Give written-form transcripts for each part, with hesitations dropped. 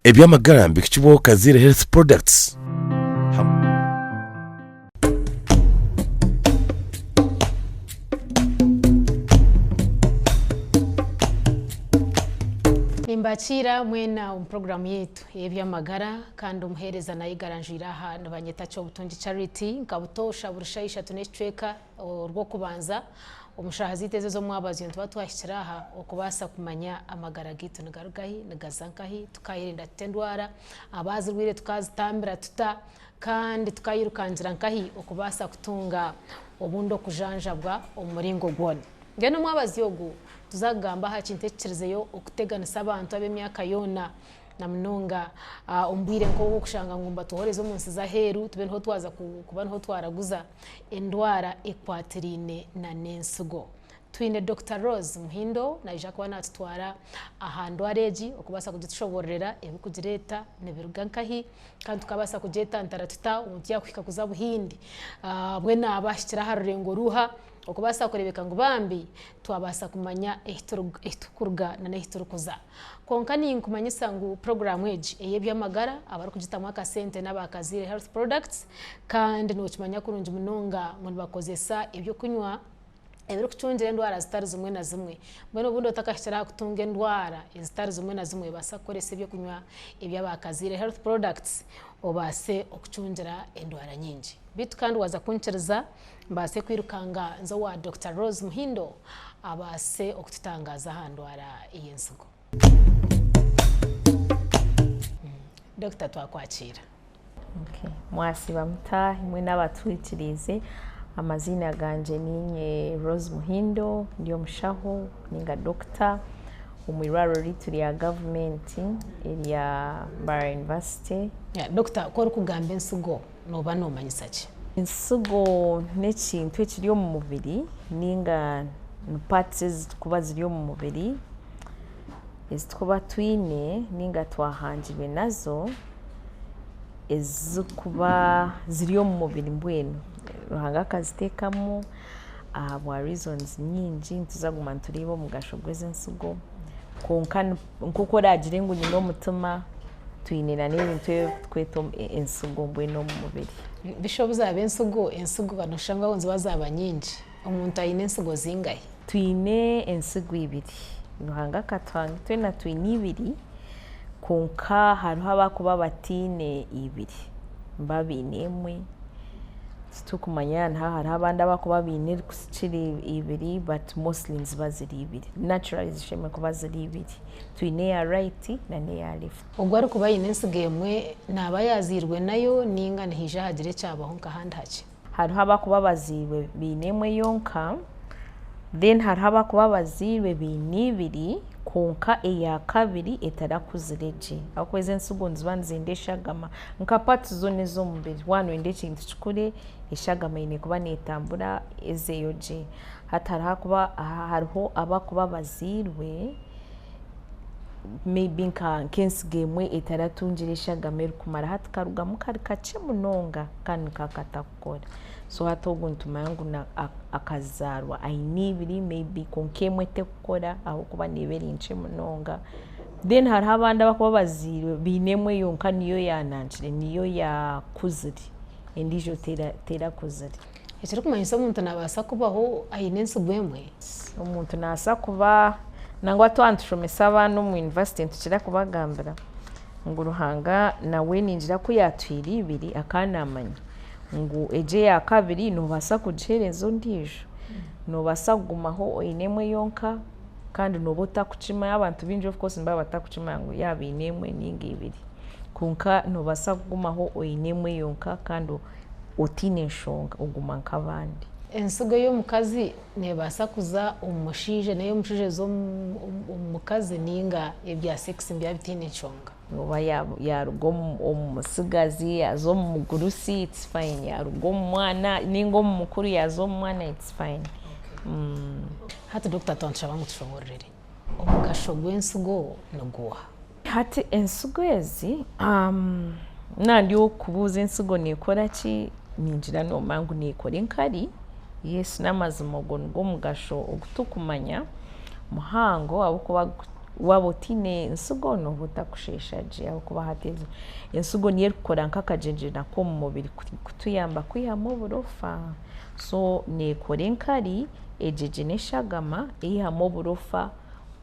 Eby'amagara nibihikibwaho Kaziire Health Products. Nimbakiira mwena omu puroguraamu yaitu ey'eby'amagara kandi omuheereza nayegara njwire aha nibanyeta Kyobutungi Charity nka butoosha buri shaaha ishatu n'ekicweka orw'okubanza omu shaaha zaitu ezo ez'omwabazyo nituba twahikire aha okubaasa kumanya amagara gaitu nigaruga hi, nigaza nkahi, tukaayerinda tuta endwara, abaazirwaire tukaazitambira tuta Kandi tukayirukangira nkahi okubaasa kutunga obundi okujanjabwa omu muringo gwona? Mbwenu omwabazyo ogu tuza kugamba aha kintu ekikirizeyo okuteganisa abantu ab'emyaka yoona na munonga omu bwire nk'obu okushanga ngu nibatwohereza omu nsi z'aheeru tube niho twaza kuba niho twaraguza endwara ekwatiraine n'ensigo. Twine Dokita Rose Muhindo naija kuba natutwara aha ndwara egi okubaasa kugitushobororera ebirikugireeta, nibiruga nkahi kandi tukabaasa kugyetantara tuta omuntu yakuhika kuza Buhindi mbwenu naaba ahikire aha rurengo ruha okubaasa kureebeka ngu bambi twabaasa kumanya ahi turikuruga nana ahi turikuza. Kwonka ninkumanyisa ngu puroguraamu egi ey'eby'amagara abarikugitamu akasente n'aba Kaziire Health Products kandi nokimanya kurungi munonga ngu nibakozesa eby'okunywa ebirikucungira endwara zitari zimwe na zimwe. Mbwenu obundi otakahikire aha kutunga endwara ezitari zimwe na zimwe, baasa kukoresa eby'okunywa eby'aba Kaziire Health Products obaase okucungira endwara nyingi. Beitu kandi waaza kunkiriza mbaase kwirukanga nze owa Dokita Rose Muhindo abaase okututangaaza aha ndwara y'ensigo. Dokita twakwakiira. Mwasiiba muta imwe n'abatuhurikiriize? Amaziina gangye niinye Rose Muhindo, ndi omushaho ninga dokita omu irwariro riitu rya gavumenti erya Mbarara University. Dokita, ku orikugamba ensigo nooba noomanyisa ki? Ensigo n'ekintu ekiri omu mubiri ninga ni parts ezirikuba ziri omu mubiri ezi turikuba twine ninga twahangirwe nazo ezirikuba ziri omu mubiri mbwenu. Ruhanga akaziteekamu ahabwa reasons nyingi, nituza kuguma nitureeba omugasho gw'ezi ensigo kwonka nk'oku oraagire ngu nyine omutima, twine n'ebintu ebi turikweta ensigo mbwenu omu mubiri. Bisha obu zaaba ensigo, ensigo nooshusha ngu aho niziba zaaba nyingi. Omuntu aine ensigo zingahi? Twine ensigo ibiri. Ruhanga akatuhanga itwena twine ibiri kwonka hariho abakuba bataine ibiri, nibaba baine emwe. Titurikumanya niha hariho abandi abakuba baine erikukira ibiri but mostly niziba ziri ibiri. Naturally zishemereire kuba ziri ibiri. Twine eya right n'eya left. Ogwo arikuba aine ensigo emwe naaba yaazairwe nayo ninga nihaija hagira ekyabaho nk'ahandi hakye? Hariho abakuba bazairwe baine emwe yonka, then hariho abakuba bazairwe baine ibiri kwonka eya kabiri etarakuzire gye ahabw'okuba ezi ensigo niziba nizenda eshagama nka parts zoona ez'omubiri waaba noyenda ekintu kikure eshagama eine kuba neetambura ezeyo gye. Hati hariho abakuba bazairwe maybe nk'ensigo emwe etaratungire eshagama erikumara hati karugamu kari kakye munonga kandi nikaba katakukora. So hati ogwo nitumanya ngu akazaarwa aine ibiri maybe kwonka emwe tekukora ahabw'okuba neeba eri nkye munonga. Then hariho abandi abarikuba bazairwe baine emwe yonka niyo yaanankire niyo yaakuzire endiijo terakuzire. Ekirikumanyisa omuntu naabaasa kubaho aine entsigo emwe? Omuntu naabaasa kuba, nangwa twaba nitushomesa abaana omu yunivasite nitukira kubagambira ngu Ruhanga nawe ningira ku yaatuhaire ibiri akaba naamanya ngu egi eya kabiri noobaasa kugiheereza ondiijo, noobaasa kugumaho oine emwe yonka kandi nooba otarikukimanya, abantu baingi of course nibaba batarikukimanya ngu yaaba aine emwe ninga ibiri kwonka noobaasa kugumaho oine emwe yonka kandi otaine nshonga oguma nk'abandi. Ensigo y'omukazi neebaasa kuza omu mushaija n'ey'omushaija eza omu mukazi nainga ebya sex nibiba bitaine nshonga? Oba yaaruga omu mutsigazi yaaza omu mugurusi it's fine, yaaruga omu mwana nainga omu mukuru yaaza omu mwana it's fine. Hati Dokita twatushaba ngu tushoboororere omugasho gw'ensigo niguuha? Hati ensigo ezi, naaba ndi ow'okukubuuza ensigo neekora ki, ningira noomanya ngu neekora enkari, yes n'amazima ogwo nigwo mugasho ogu turikumanya muhango ahabw'okuba. Waaba otaine nsigo nooba otakusheesha gye ahabw'okuba hati ensigo niyo erikukora nk'akagyegyena k'omu mubiri kutuyamba kwihamu oburofa. So neekora enkari egyegyena eshagama eihamu oburofa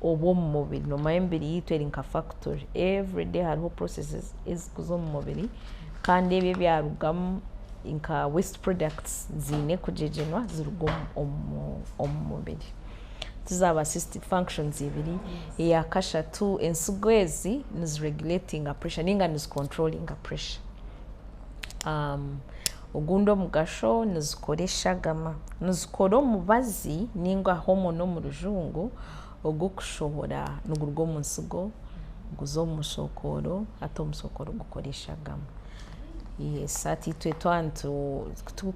obw'omu mubiri. Noomanya emibiri yaitu eri nka factory, everyday hariho processes ezirikuza omu mubiri kandi ebyo ebyarugamu nka waste products ziine kugyegyenwa ziruge omu mubiri. Tizaaba functions ibiri. Eya kashatu, ensigo ezi niziregulatinga pressure ninga nizicontrollinga pressure. Ogundi omugasho nizikora eshagama, nizikora omubazi ninga hormone omu rujungu ogw'okushohora niguruga omu nsigo guza omu musokoro hati omusokoro gukora eshagama. Yes, hati itwe twaba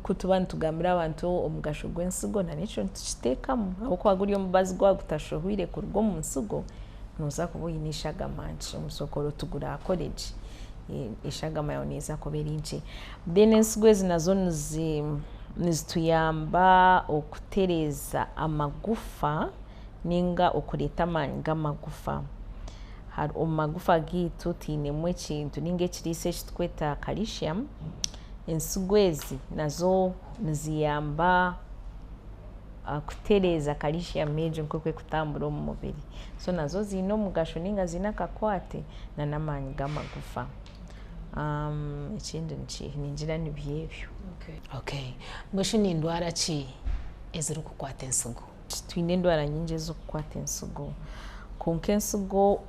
ku tuba nitugambira abantu omugasho gw'ensigo na n'ekyo nitukiteekamu ahabw'okuba guri omubazi gwaba gutashohwire kuruga omu nsigo, nooza kuba oine eshagama nkye, omusokoro tigurakore gye, eshagama yaawe neeza kuba eri nkye. Then ensigo ezi nazo nizituyamba okutereeza amagufa ninga okureeta amaani g'amagufa. Omu magufa gaitu twinemu ekintu ninga ekiriisa eki turikweta calcium, ensigo ezi nazo niziyamba kutereeza calcium egyo nk'oku erikutambura omu mubiri. So nazo ziine omugasho ninga ziine akakwate n'amaani g'amagufa. Ekindi nikiiha? Ningira nibyo ebyo. Okay. Mbwenu shi ni ndwara ki ezirikukwata ensigo? Twine endwara nyingi ezirikukwata ensigo, kwonka ensigo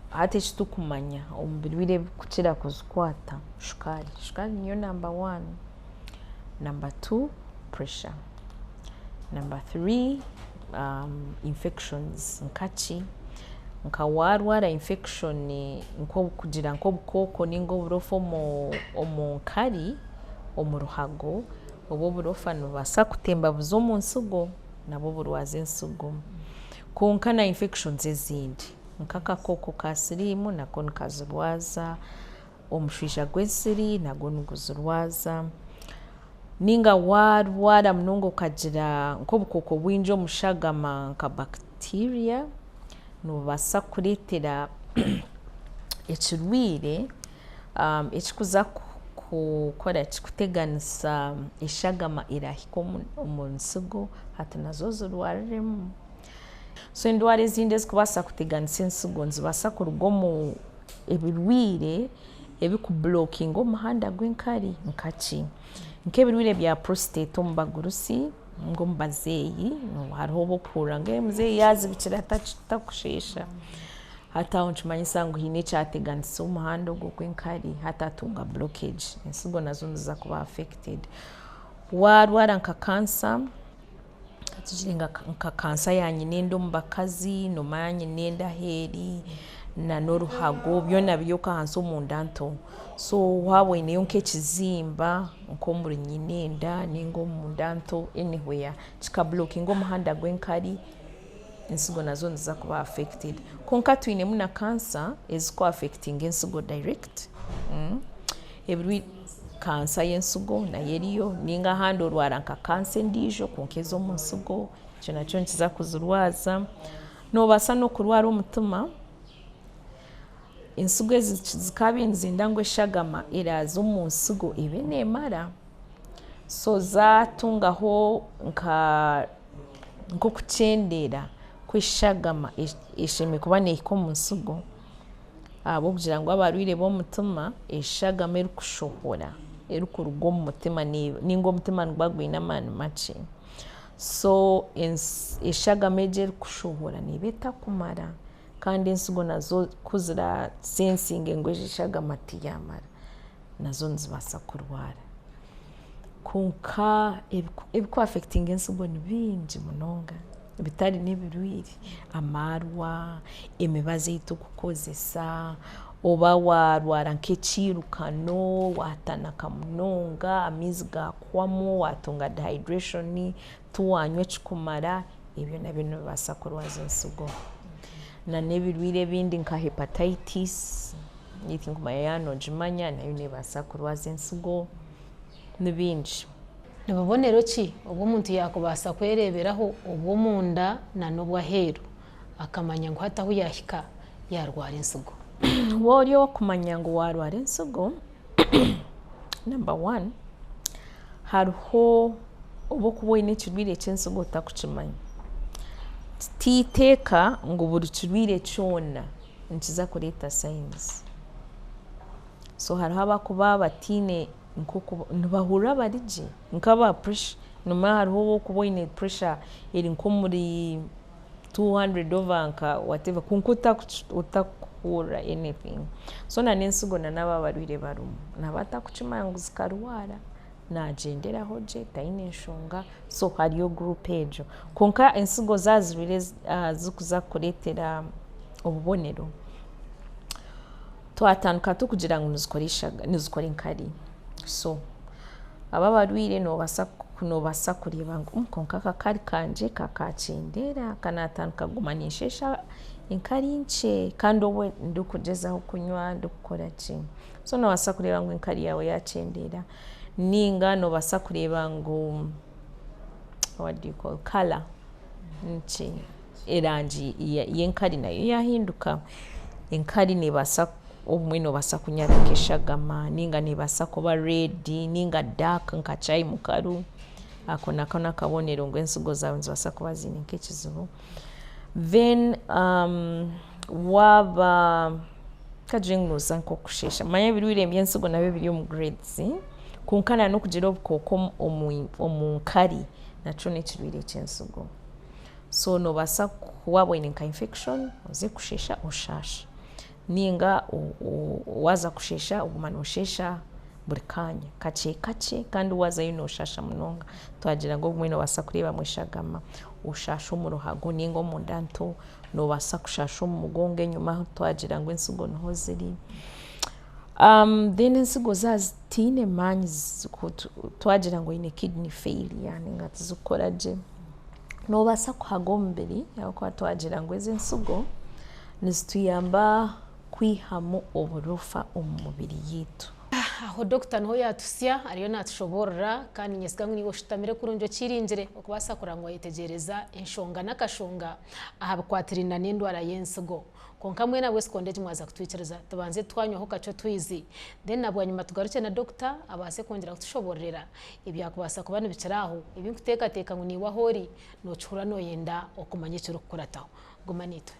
hati eki turikumanya omu birwaire ebirikukira kuzikwata shukaari, shukaari niyo namba one, namba two pressure, namba three infections nka ki? Nka waarwara infection nk'okugira nk'obukooko ninga oburofa omu nkari, omu ruhago, obwo oburofa nibubaasa kutemba buze omu nsigo nabwo burwaze ensigo. Kwonka na infections ezindi nk'akakooko ka siriimu nako nikazirwaza, omushwija gw'ensiri nagwo niguzirwaza, ninga waarwara munonga okagira nk'obukooko bwingi omu shagama nka bacteria, nibubaasa kukureetera ekirwaire ekirikuza kukora ki, kuteganisa eshagama erahika omu nsigo hati nazo zirwariremu. So endwara ezindi ezirikubaasa kuteganisa ensigo nizibaasa kuruga omu ebirwaire ebirikubulokinga omuhanda gw'enkari nka ki? Nk'ebirwaire bya prostate omu bagurusi ninga omu bazeeyi, hariho obu orikuhurira ngu muzeeyi yaazibikire takusheesha, hati aho nikimanyisa ngu haine ekyateganisa omuhanda ogwo ogw'enkari hati atunga blockage, ensigo nazo niziza kuba affected. Waarwara nka cancer, tugire nka cancer ya nyinenda omu bakazi, noomanya nyinenda ahu eri nan'oruhago byona biri okwo ahansi omunda nto, so waaba oineyo nk'ekizimba nk'omuri nyinenda ninga omunda nto anywhere kikabulokinga omuhanda gw'enkari, ensigo nazo niziza kuba affected. Kwonka twinemu na cancer ezikuaffectinga ensigo direct, cancer y'ensigo nayo eriyo ninga ahandi orwara nka cancer endiijo kwonka ez'omu nsigo, ekyo nakyo nikiza kuzirwaza. Noobaasa n'okurwara omutima, ensigo ezi zikaabaire nizenda ngu eshagama eraaza omu nsigo ebe neemara, so zaatungaho nka nk'okukyendeera kw'eshagama eshemereire kuba neehika omu nsigo ahabw'okugira ngu abarwaire b'omutima eshagama erikushohora erikuruga omu mutima ninga omutima niguba gwine amaani makye, so eshagama egi erikushohora neeba etakumara kandi ensigo nazo ku zirasensinge ngu egi eshagama tiyaamara nazo nizibaasa kurwara. Kwonka ebikuaffectinga ensigo ni bingi munonga bitari n'ebirwaire, amaarwa, emibazi ei turikukozesa, oba waarwara nk'ekiirukano, waatanaka munonga, amaizi gaakuhwamu, waatunga dehydration, tiwaanywa ekikumara, ebyo nabyo nibibaasa kurwaza ensigo. Nan'ebirwaire ebindi nka hepatitis, tinkumanya yaaba noogimanya, nayo neebaasa kurwaza ensigo, ni bingi. Ni bubonero ki obu omuntu yaakubaasa kwereeberaho obw'omunda n'obw'aheeru? akamanya ngu hati ahu yaahika yaarwara ensigo? Waaba ori ow'okumanya ngu waarwara ensigo, namba wani, hariho obu orikuba oine ekirwaire ky'ensigo otarikukimanya. Ti iteeka ngu buri kirwaire kyona nikiza kureeta sayinizi. So hariho abarikuba bataine nk'oku nibahurira bari gye nk'aba puresha, noomanya hariho obu orikuba oine puresha eri nk'omuri 200 over nka whatever kwonka otarikuhurira anything. So na n'ensigo na n'abo abarwaire barimu, naaba atarikukimanya ngu zikarwara, naagyenderaho gye taine nshonga, so hariyo guruupu egyo. Kwonka ensigo zaaba zirwaire zirikuza kukureetera obubonero, twatandika turikugira ngu nizikora enkari, so abo abarwaire noobaasa kureeba ngu kwonka aka akari kangye kakakyendeera, ka naatandika kuguma ninsheesha enkari nkye kandi obwe ndikugyezaho kunywa ndikukora ki, so noobaasa kureeba ngu enkari yaawe yaakyendeera ninga noobaasa kureeba ngu what do you call colour nki erangi y'enkari nayo yaahinduka, enkari neebaasa obumwe noobaasa kunyara nk'eshagama ninga neebaasa kuba reedi ninga daaka nka chai mukaru, ako nako n'akabonero ngu ensigo zaawe nizibaasa kuba ziine nk'ekizibu. Then waaba kagire ngu nooza nk'okusheesha, manya ebirwaire by'ensigo nabyo biri omu grades kwonka na n'okugira obukooko omu nkari nakyo n'ekirwaire ky'ensigo. So noobaasa waaba oine nka infection oze kusheesha oshaashe ninga waaza kusheesha oguma noosheesha buri kaanya kakye kakye kandi waazayo nooshaasha munonga twagira ngu obumwe noobaasa kureebamu eshagama oshaashe omu ruhago ninga omunda nto, noobaasa kushaasha omu mugongo enyima twagira ngu ensigo niho ziri. Then ensigo zaaba zitaine maani twagira ngu oine kidney failure ninga tizirikukora gye, noobaasa kuhaga omubiri ahabw'okuba twagira ngu ezi ensigo nizituyamba kwihamu oburofa omu mubiri yaitu. Aho dokita niho yaatuhitsya ariyo naatushoboorora kandi niinyesiga ngu naiwe oshutamire kurungi okiringire okubaasa kureba ngu waayetegyereza enshonga n'akashonga aha bikwatiraine n'endwara y'ensigo. Kwonka mbwenu ahabw'esikonda egi mwaza kutwikiriza tubanze twanywaho kakye otwizi then na bwanyima tugarukye na dokita abaase kwongyera kutushoboororera ebyakubaasa kuba nibikira aho ebi nkuteekateeka ngu naiwe ahu ori nookihurira nooyenda okumanya ekirikukurataho. Guma naitwe.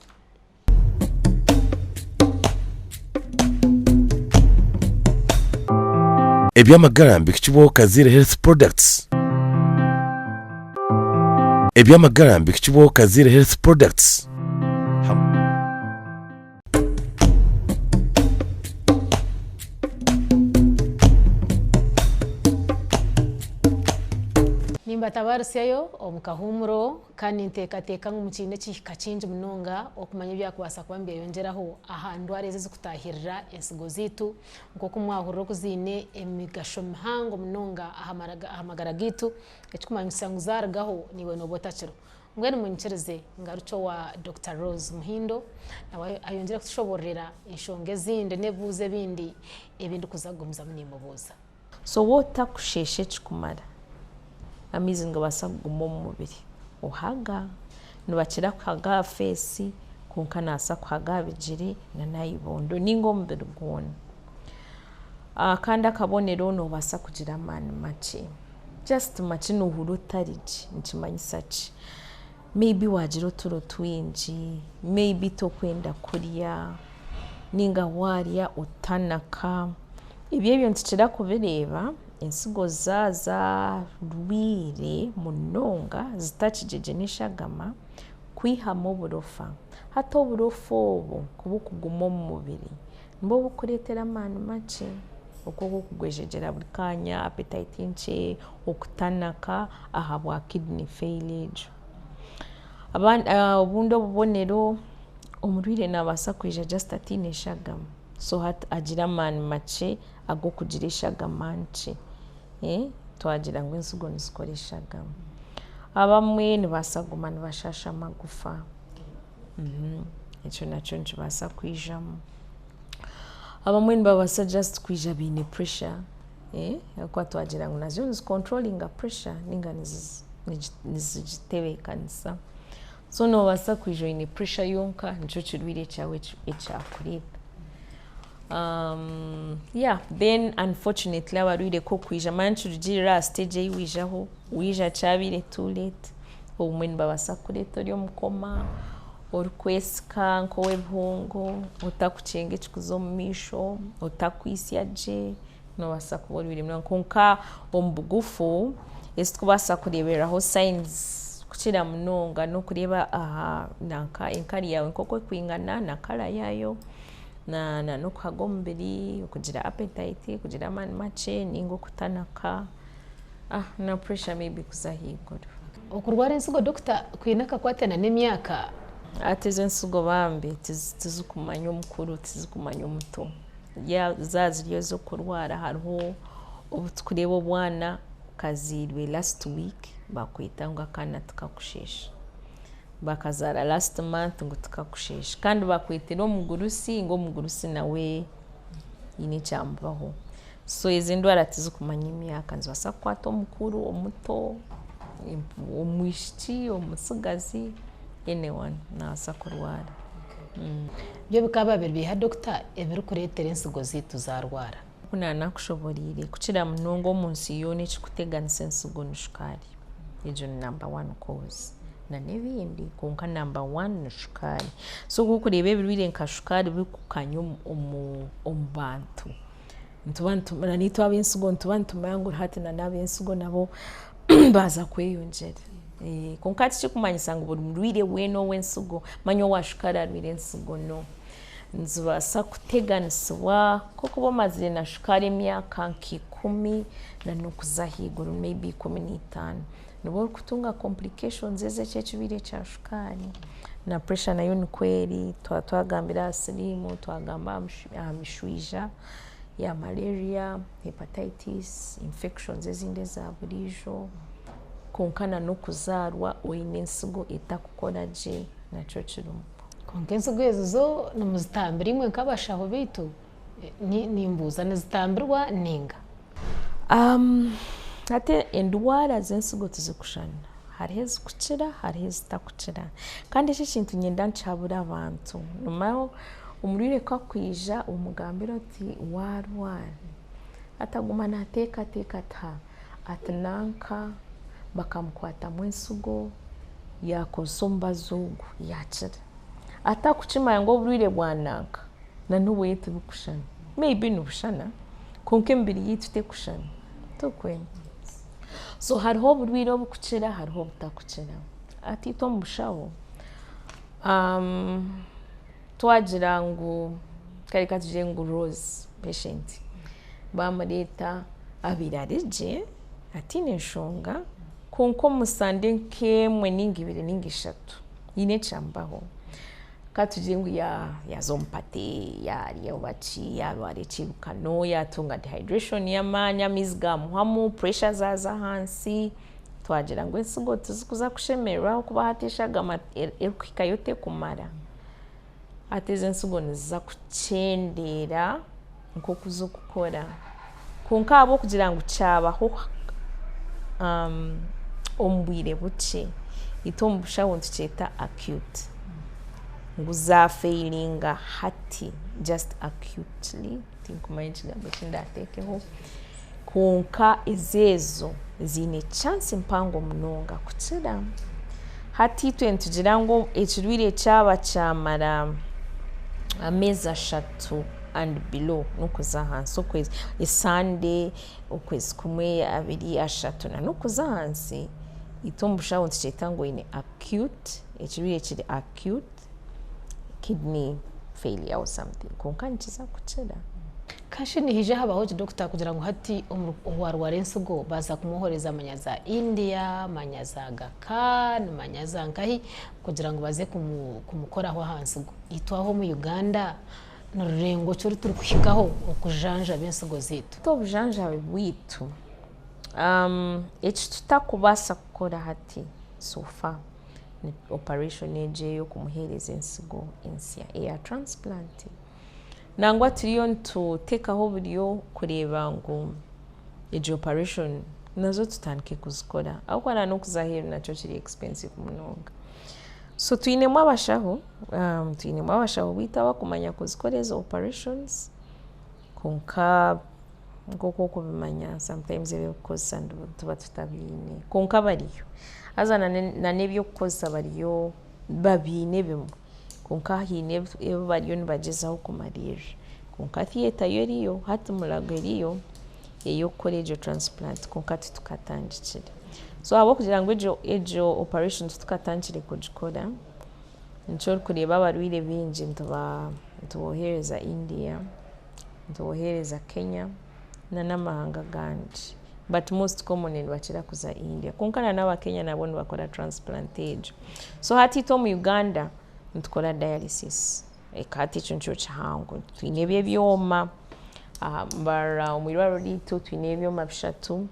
Eby'amagara mbihikibwaho Kaziire Health Products. Eby'amagara mbihikibwaho Kaziire Health Products. Nimbatabarutsyayo omu kahuumuro kandi ninteekateeka ngu mukiine ekihika kingi munonga okumanya ebyakubaasa kuba nibyeyongyeraho aha ndwara ezi ezirikutaahirira ensigo zaitu nk'oku mwahurira oku ziine emigasho mihango munonga aha magara gaitu ekirikumanyisa ngu zaarugaho naiwe nooba otakiriho. Mbwenu munyikirize ngarukye owa Dokita Rose Muhindo nawe ayongyere kutushoboororera enshonga ezindi n'ebibuuzo ebindi ebi ndikuza kugumizamu nimubuuza. So waaba otakusheesha ekikumara, amaizi nigabaasa kuguma omu mubiri ohaga, nibakira kuhaga aha feesi kwonka nabaasa kuhaga aha bigyere na aha ibondo ninga omubiri gwona. Akandi akabonero nobaasa kugira amaani makye, just makye nohurira otari gye nikimanyisa ki? Maybe waagira oturo twingi, maybe tokwenda kurya ninga waarya otanaka, ebyo ebyo nitukira kubireeba ensigo zaaza rwire munonga zitakigyegye n'eshagama kwihamu oburofa, hati oburofa obwo kuburikuguma omu mubiri nibwo burikureetera amaani makye, okwo okugwejegyera buri kaanya, appetite nkye, okutanaka ahabwa kidney failure egyo. Obundi obubonero, omurwaire naabaasa kwija just ataine eshagama, so hati agire amaani makye ag'okugira eshagama nkye, twagira ngu ensigo nizikora eshagama. Abamwe nibabaasa kuguma nibashaasha amagufa. Ekyo nakyo nikibaasa kwijamu. Abamwe nibabaasa just kwija baine pressure ahabw'okuba twagira ngu nazo nizikonturoringa pressure ninga nizigitebeekanisa. So noobaasa kwija oine pressure yonka nikyo kirwaire kyawe ekyakureeta. Yeah then unfortunately abarwaire ku okwija manya nikirugiirira aha stage ei waijaho, waija kyabaire too late, obumwe nibabaasa kukureeta ori omu coma, orikwesika nk'ow'ebihongo, otarikukyenga ekirikuza omu maisho, otarikwisya gye, noobaasa kuba orwaire munonga. Kwonka omu bugufu eki turikubaasa kureebereraho signs kukira munonga n'okureeba aha nanka enkari yaawe nk'oku erikwingana na colour yaayo na n'okuhaga omubiri, okugira appetite, kugira amaani makye ninga okutanaka na pressure maybe kuza ahaiguru. Okurwara ensigo dokita kwine akakwate na n'emyaka? Hati ezo ensigo bambi tizikumanya omukuru, tizikumanya omuto. Zaaba ziri ez'okurwara hariho obu turikureeba obwana kazairwe last week bakweta ngu akaana tikakusheesha, bakazaara last month ngu tikakusheesha kandi bakwetera omugurusi ngu omugurusi nawe haine ekyamubaho. So ezo endwara tizikumanya emyaka nizibaasa kukwata omukuru, omuto, omwishiki, omutsigazi anyone naabaasa kurwara. Byo bikaba biri biiha dokita ebirikureetera ensigo zaitu zaarwara? Oku naanakushoboreire, kukira munonga omu nsi yoona ekirikuteganisa ensigo ni shukaari. Egyo ni namba wani cause. Na n'ebindi kwonka namba wani ni shukaari. So ku orikureeba ebirwaire nka shukaari birikukanya omu bantu, nituba nitumanya naitwe ab'ensigo nituba nitumanya ngu hati na n'ab'ensigo nabo baaza kweyongyera. Kwonka tikirikumanyisa ngu buri murwaire weena ow'ensigo manya owa shukaari arwaire ensigo no. Nizibaasa kuteganisibwa nk'okuba omazire na shukaari emyaka nk'ikumi na n'okuza ahaiguru maybe 15, noba orikutunga complications ez'ekyo ekirwaire kya shukaari. Na pressure nayo nikwo eri, twaba twagambire aha siriimu, twagamba aha mishwija ya malaria, hepatitis, infections ezindi eza buriijo, kwonka na n'okuzaarwa oine ensigo etarikukora gye nakyo kirimu. Kwonka ensigo ezo zo nimuzitambira imwe nk'abashaho baitu? Nimbuuza nizitambirwa ninga? Hati endwara z'ensigo tizikushushana, hariho ezikukira hariho ezitakukira kandi eki ekintu niinyenda nkihabure abantu, nomanya omurwaire ku arikwija omugambire oti waarwara, ataguma naateekateeka ati haa ati nanka bakamukwatamu ensigo yaakozesa omubazi ogu yaakira, atarikukimanya ngu oburwaire bwa nanka na n'obweye tibukushushana, maybe nibushushana kwonka emibiri yaitu tekushushana, tokwenda? So hariho oburwaire oburikukira hariho obutakukira, hati itwe omu bushaho twagira ngu kare katugire ngu Rose patient bamureeta abaire ari gye ataine nshonga kwonka omu sande nk'emwe ninga ibiri ninga ishatu haine ekyamubaho, katugire ngu yaaza omu party yaarya oba ki yaarwara ekiirukano yaatunga dehydration y'amaani amaizi gaamuhwamu pressure zaaza ahansi, twagira ngu ensigo tizikuza kushemererwa ahabw'okuba hati eshagama erikuhikayo tekumara, hati ezi ensigo niziza kukyendeera nk'oku zirikukora kwonka ahabw'okugira ngu kyabaho omu bwire bukye, itwe omu bushaho nitukyeta acute, ngu zaafeyiringa hati just acutely tinkumanya ekigambo eki ndaateekeho, kwonka ezo ziine chance mpango munonga kukira. Hati itwe nitugira ngu ekirwaire kyaba kyamara ameezi ashatu and below n'okuza ahansi okwezi, esande, okwezi kumwe, abiri, ashatu na n'okuza ahansi, itwe omu bushaho nitukyeta ngu oine acute, ekirwaire kiri acute kidney failure or something kwonka nikiza kukira. Kashi nihaija habaho ki dokita kugira ngu hati owarwara ensigo baaza kumwohoreza manya za India, manya za Aga Khan, manya za nkahi kugira ngu baze kumukoraho aha nsigo. Itwe aha omu Uganda ni rurengo ki oru turikuhikaho okujanjaba ensigo zaitu? Obujanjabi bwaitu eki tutakubaasa kukora hati so far ni operation egyo ey'okumuheereza ensigo ensya eya transplant. Nangwa turiyo nituteekaho oburyo kureeba ngu egyo operation nazo tutandike kuzikora ahabw'okuba na n'okuza aheeru nakyo kiri expensive munonga. So twinemu abashaho, twinemu abashaho biitu abakumanya kuzikora ezo operations kwonka nk'oku okubimanya sometimes eby'okukozesa nituba tutabiine kwonka bariyo. Haza na n'eby'okukozesa bariyo babiine ebimwe kwonka haine ebi bariyo nibagyezaho kumariirira. Kwonka theatre yo eriyo, hati Mulago eriyo ey'okukora egyo transplant kwonka titukatandikire. So ahabw'okugira ngu egyo operation titukatandikire kugikora, nikyo orikureeba abarwaire baingi nitubohereza India, nitubohereza Kenya na n'amahanga agandi, but most commonly nibakira kuza India kwonka na n'Abakenya nabo nibakora transplant egyo. So hati itwe omu Uganda nitukora dialysis, hati ekyo nikyo kihango, twine ebi ebyoma aha Mbarara omu irwariro ryaitu twine ebyoma bishatu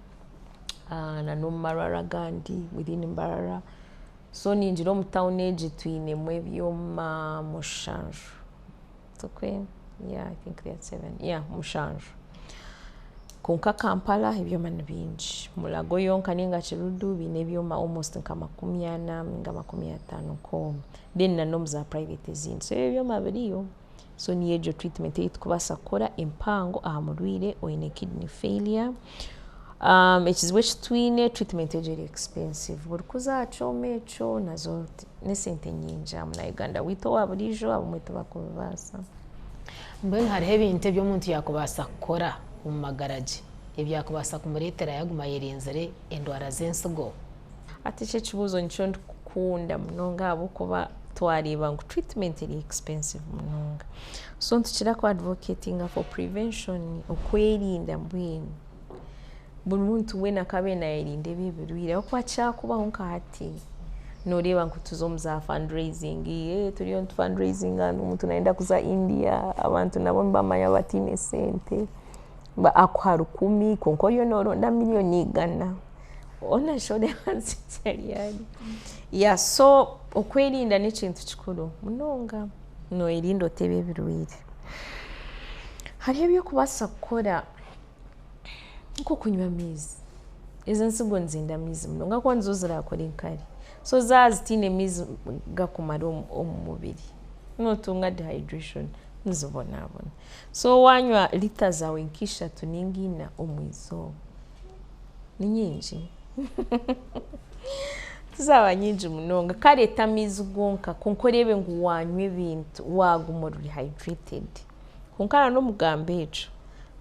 na n'omu marwariro agandi within Mbarara. So ningira omu town egi twinemu ebyoma 7, tikwe? Yeah, I think they are seven, yeah, 7. Kwonka Kampala ebyoma ni bingi, Mulago yonka ninga Kiruddu biine ebyoma almost nka 40 ninga 50 nk'omwo, then na n'omu za private ezindi. So ebyoma biriyo, so niyo egyo treatment ei turikubaasa kukora empango aha murwaire oine kidney failure. Ekizibu eki twine, treatment egyo eri expensive, buri kuza aha kyoma ekyo nazo n'esente nyingi aha munyayuganda wiitu owa buriijo abamwe tibakubibaasa. Mbwenu hariho ebintu ebi omuntu yaakubaasa kukora omu magara ge ebyakubaasa kumureetera yaguma ayerinzire endwara z'ensigo? Hati eki ekibuuzo nikyo ndikukunda munonga ahabw'okuba twareeba ngu treatment eri expensive munonga. So nitukira ku advocatinga for prevention, okwerinda mbwenu. Buri muntu weena akaabaire naayerinda ebi ebirwaire ahabw'okuba kyakubaho nka hati, nooreeba ngu tuza omu za fundraising, turiyo nitu fundraisinga omuntu nayenda kuza India, abantu nabo nibamanya batiine sente, akuha 1000 kwonka oriyo nooronda miliyoni 100, hoona shi oreeba ngu yeah, so okwerinda n'ekintu kikuru munonga, nooyerinda ota ebi ebirwaire. Hariho eby'okubaasa kukora nk'okunywa amaizi, ezi ensigo nizenda amaizi munonga ahabw'okuba nizo zirakora enkari, so zaaba zitiine maizi gakumara omu mubiri, nootunga dehydration nizibonabona. So waanywa litre zaawe nka 3 ninga 4 omu izooba, ni nyingi? Tizaaba nyingi munonga, kare ti amaizi gonka kwonka oreebe ngu waanywa ebintu, waaguma ori hydrated. Kwonka na n'omugambo ekyo,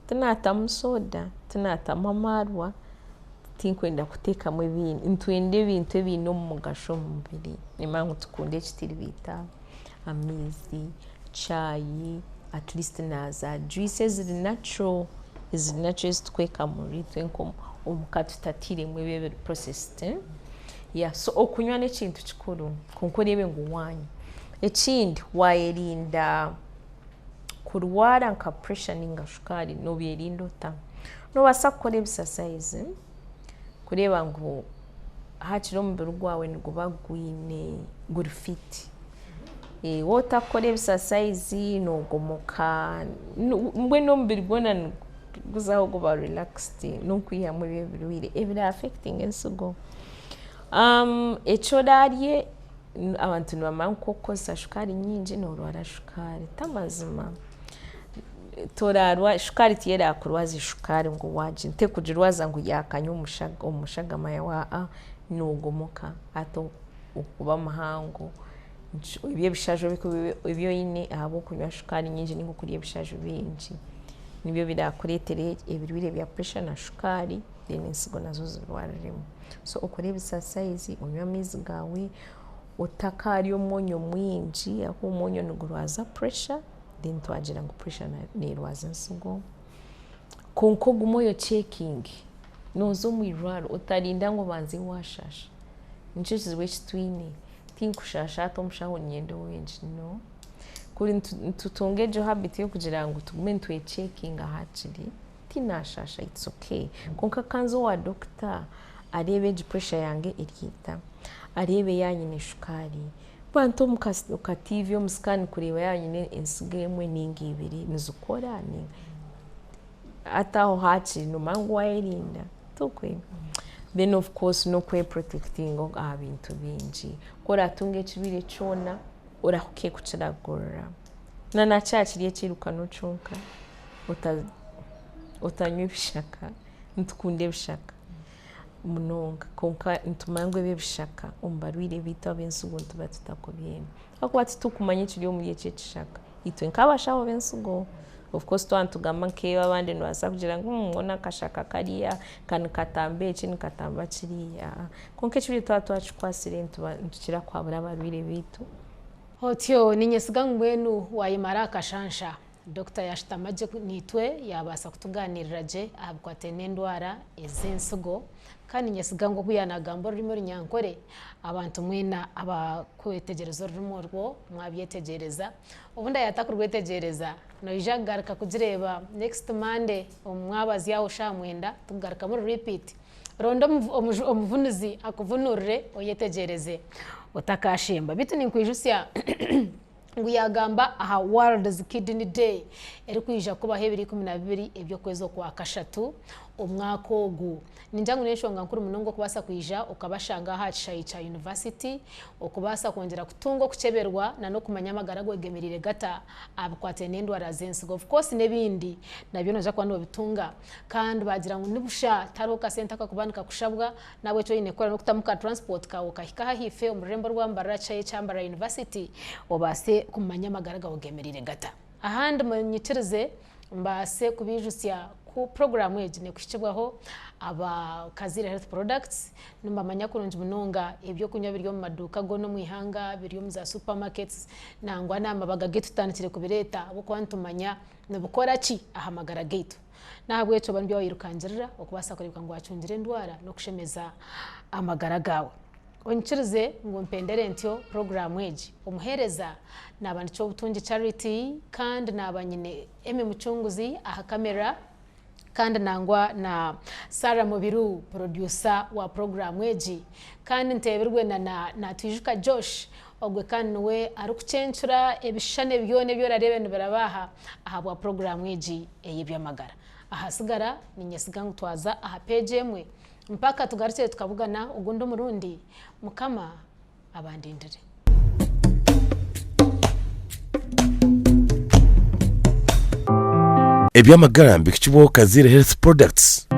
tinaatamu soda, tinaatamu amaarwa, tinkwenda kuteekamu ebindi, nitwenda ebintu ebiine omugasho omu mubiri, nimanya ngu tukunda ekitiribiita, amaizi, chai, at least naaza juice eziri natural, eziri natural ezitukwekamurira itwe omuka tutatiiremu ebi ebiri processed. Yeah, so okunywa n'ekintu kikuru kwonka oreebe ngu waanywa. Ekindi, waayerinda kurwara nka pressure ninga shukaari, noobyerinda ota? Noobaasa kukora exercise kureeba ngu haakiri omubiri gwawe niguba gwine guri fit. Waaba otakukora exercise noogomoka, mbwenu omubiri gwona niguzaho guba relaxed n'okwihamu ebi ebirwaire ebira affectinga ensigo. Eki oraarye, abantu nibamanya ngu ku orikukozesa shukaari nyingi noorwara shukaari, t'amazima. Shukaari tiyo eraakurwaza shukaari ngu tekugirwaza ngu yaakanya omu shagama yaawe, noogomoka hati okuba muhango, ebi ebishaju ebi oine ahabw'okunywa shukaari nyingi ninga okurya ebishaju bingi, nibyo birakureetere ebirwaire bya pressure na shukaari, then ensigo nazo zirwariremu. So okore exercise, onywe amaizi gaawe, otakaarya omwonyo mwingi ahakuba omwonyo nigurwaza pressure, then twagira ngu pressure neerwaza ensigo. Kwonka ogume oyechekinge, nooza omu irwariro otarinda ngu obanze waashasha, nikyo kizibu eki twine, tinkushasha hati omushaho niinyenda owengi, no. Kuri nitutunga egyo habit y'okugira ngu tugume nitwechekinga haakiri, tinaashasha it's okay, kwonka kanze owa doctor areebe egi pressure yange eri eta, areebe yaaba nyine shukaari, bante omu ka TV omu scan kureeba yaaba nyine ensigo emwe ninga ibiri nizikora hati aho haakiri noomanya ngu waayerinda, tikwe? Then of course n'okweprotectinga aha bintu bingi. Ku oraatunga ekirwaire kyona, orahuke kukiragurira. Na na kya kiri ekiirukano kyonka, otanywa ebishaka, nitukunda ebishaka munonga kwonka nitumanya ngu ebi ebishaka omu barwaire baitu ab'ensigo nituba tutakubyenda ahabw'okuba titurikumanya ekiri omuri eki ekishaka. Itwe nk'abashaho b'ensigo, of course twaba nitugamba nk'ebi abandi nibabaasa kugira ngu mbwenu akashaka kariya ka nikatamba eki nikatamba kiriya, kwonka ekirwaire twaba twakikwatsire nitukira kuhabura abarwaire baitu. Otyo niinyesiga ngu mbwenu waayemara aha kashansha. Dokita yaashutama gye naitwe yaabaasa kutugaaniirira gye aha bikwataine n'endwara ez'ensigo. Kandi niinyesiga ngu obu yaanagamba orurimi orunyankore, abantu mwena abakwetegyereza orurimi orwo mwabyetegyereza. Obundi ayaatakurwetegyereza, noija kugaruka kugireeba next Monday omu mwabazyo aho shaaha mwenda tukugarukamu repeat. Ronda omuvunuzi akuvunurire oyetegyereze otakashemba. Beitu ninkwijutsya ngu yaagamba aha World's Kidney Day erikwija kubaho ebiro 12 eby'okwezi okwakashatu omwaka ogu. Ningira ngu n'enshonga nkuru munonga okubaasa kwija okabashanga aha kishaayi kya yunivasiti okubaasa kwongyera kutunga okukyeberwa n'okumanya amagara gaawe gemereire gata aha bikwatiraine n'endwara z'ensigo. Of course n'ebindi nabyo noija kuba noobitunga. Kandi baagira ngu ni busha tihariho kasente akakuba nikakushabwa, n'ahabw'ekyo oine kukora n'okutamu ka transport kaawe okahika aha ahaifo omu rurembo rwa Mbarara kishaayi ekya Mbarara University obaase kumanya amagara gaawe gemereire gata. Ahandi munyikirize mbaase kubaijutsya ku puroguraamu egi neekuhikibwaho aba Kaziire Health Products, nibamanya kurungi munonga eby'okunywa biri omu maduuka goona omu ihanga, biri omu za supermarkets nangwa n'amabaga gaitu tutandikire kubireeta ahabw'okuba nitumanya nibikora ki aha magara gaitu. N'ahabw'ekyo ba nibyo waayirukangirira okubaasa kureebeka ngu waacungire endwara n'okushemeza amagara gaawe. Onyikirize ngu mpendere ntyo puroguraamu egi. Omuheereza naaba ni Kyobutungi Charity kandi naaba nyine Emmy Mucunguzi aha kamera kandi nangwa na Sarah Mubiru porodyusa wa puroguraamu egi. Kandi nteebirwe na Natwijuka Josh Ogwe kandi niwe arikucencura ebishushani byona ebi orareebe nibiraba aha ahabwa puroguraamu egi ey'eby'amagara. Ahasigara, niinyesiga ngu twaza aha peegi emwe mpaka tugarukire tukabugana ogundi omurundi. Mukama abandindire. Eby'amagara mbihikibwaho Kaziire Health Products.